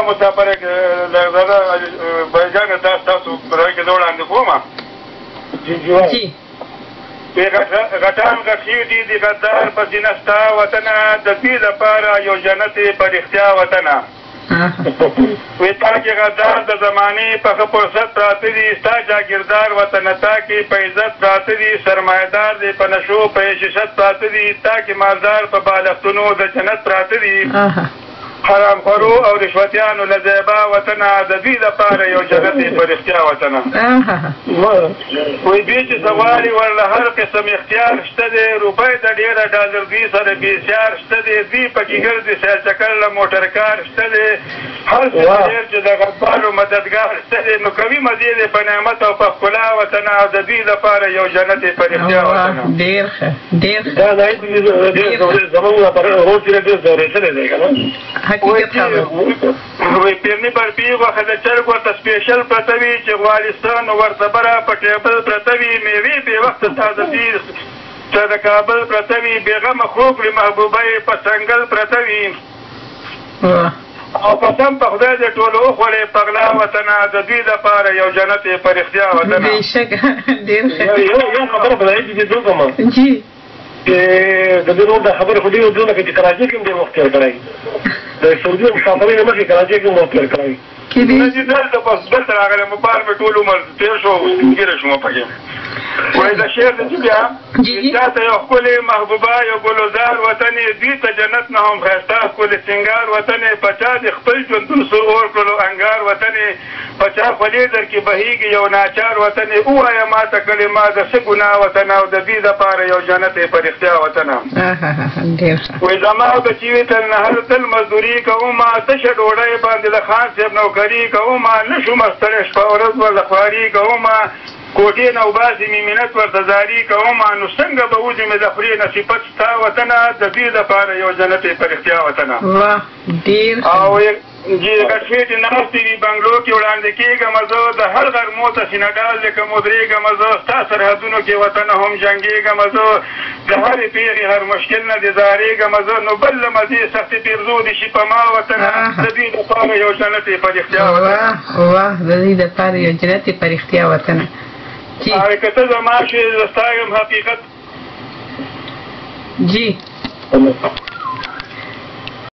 مسافر بایجان دا تاسو برای کې وړاندې کوم. جی غټان غټي دي د غدار په سینه ستا وطنه، د دې لپاره یو جنت په رښتیا وطنه. وی تا کې غدار د زمانې په ښه فرصت پراته دي، ستا جاګیردار وطنه تا کې په عزت پراته دي، سرمایدار دی په نشو په عشت پراته دي، تا کې مالدار په بالښتونو د جنت پراته دي، حرام خورو او رشوتیانو له زیبا وطنه، د دوی لپاره یو جنت په رښتیا وطنه. وایي دوی چې څه غواړي ورله هر قسم اختیار شته دی، روپۍ د ډېره ډالر دوی سره بې سیار شته دی، دوی پکې ګرځي سیل چکر له موټرکار شته دی، هر څه ډېر چې د غدبالو مددګار شته دی، نو کوي مزې دی په نعمت او په ښکلا وطنه، د دوی لپاره یو جنت په رښتیا وطنه. ډېر ښه، ډېر ښه. دا نه زمونږ لپاره ورور چې ډېر ځورېدلی دی که نه؟ حقیقت خبره. وایي پیرني برفي غوښه د چرګ ورته سپیشل پرته وي، چې غواړي څه نو ورته بره په ټیبل پرته وي، مېوې بې وخته تازه دي ته د کابل پرته وي، بېغمه خوب کړي محبوبه یې په څنګل پرته وي، او قسم په خدای دې ټولو وخوړې په غلا وطنه، د دوی لپاره یو جنت یې په رښتیا وطنه. بېشکه، ډېر ښه. یو خبره به چې زه وکړم جی، چې د دې نور دا خبرې خو ډېرو دونه چې کراچۍ کې هم ډېر وخت تېر کړی، د سعودي مسافرۍ له مخې کراچۍ کې هم وخت تېر کړی. نه چې دلته بس دلته راغلی یم، بار مې ټول عمر تېر شو، سپین ږیری شوم پکې. وایي د شعر د چې بیا چا ته یو ښکلې محبوبه یو ګلزار وطن یې، دوی ته جنت نه هم ښایسته ښکلې سینګار وطن یې، په چا دې خپل ژوندون سور اور کړلو انګار وطن یې، په چا خولې در کې بهیږي یو ناچار وطن یې، ووایه ما ته کړې ما د څه ګناه وطنه، او د دوی لپاره یو جنت یې په رښتیا وطنه. وایي زما بچي وي تر نهر تل مزدوري کوم، تشه ډوډۍ باندې د خان صاحب نوکري کوم، نه شوم ستړی شپه ورځ ورله خواري کوم، کوټې نه وباسي مې منت ورته زاري کوم، نو څنګه به وځي مې د خولې نه صفت ستا وطنه، د دوی لپاره یو جنت یې په رښتیا وطنه. واه، ډېر. او جی غټ خېټې ناستې وي بنګلو کې وړاندې کېږم زه، د هر غرمو ته سینه ډال دی که مودرېږم زه، ستا سرحدونو کې وطن هم جنګېږم زه، د هرې پېغې هر مشکل نه دې ځارېږم زه، نو بل له مزې سختې پیرزو دې شي په ما وطنه، د دوی لپاره یو جنت یې په رښتیا وطنه. واه واه، د دوی لپاره یو جنت یې په رښتیا وطنه. او که ته زما شوې زه ستا یم حقیقت. جی.